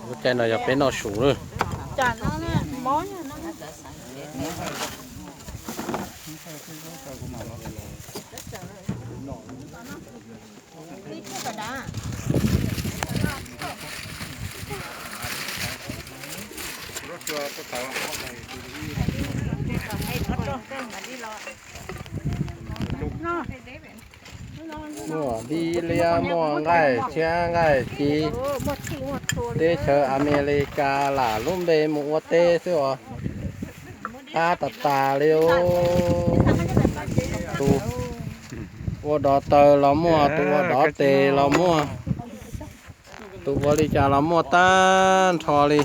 Lub caij no yog peb noj su lawm. Muaj dib liab, muaj nqaij tshiab nqaij ci. Teb chaws Amelikas lam lub npe mus ua teb xwb os. Qab tas tas li os. Tus ua dov taw los muaj, tus ua dov tes los muaj, tus ua li cas los muaj tag nrho li.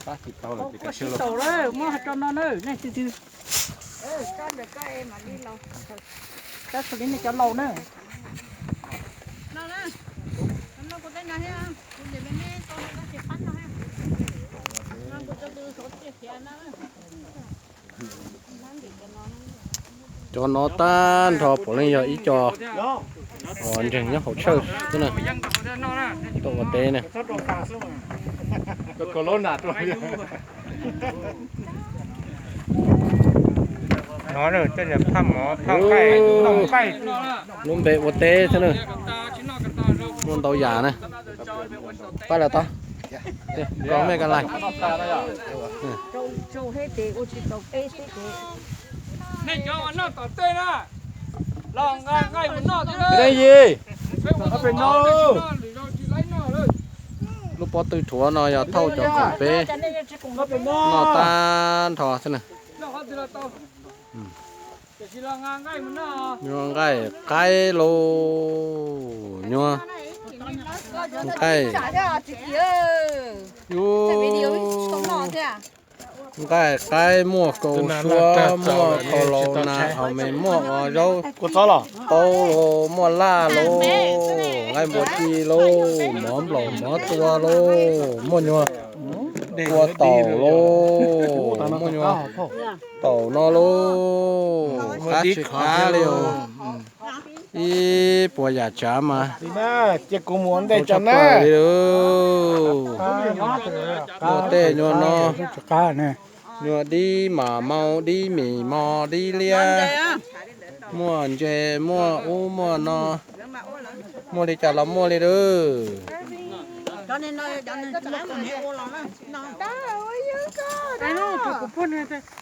Tab sis tau lawm ces kav tsij los. Muab hais rau no na, nej tus twg, tab sis li nej cov laus na. Cov no tag nrho puav leej yog ib co uas ntseeg nyob hauv church xwb na, tuaj ua teb na. Lub npe ua teb xwb na, muaj ntau yam na. Pab lawv tau, koj mej ka lais. Lub pob tw rhuav no yog thauj cov khoom peb noj tag nrho xwb na. Nyuag nqaij qaib lauj, nyuag nqaij, nqaij qaib, muaj kaus suab, muaj khaus laus nas hauv me, muaj ua zaub taub lauj, muaj laj lauj, nqaij npua ci lauj, mov nplaum mov tua lauj, muaj nyuag kua taum lauj, muaj nyuag taum no lauj, qab tsis qab li os. Ib puas yam tsav mas tshaj plaws li. Muaj tej nyuag no, nyuag dib mam mau, dib mis mos, dib liab, muaj ntses, muaj ub muaj no, muaj li cas los muaj li lauj.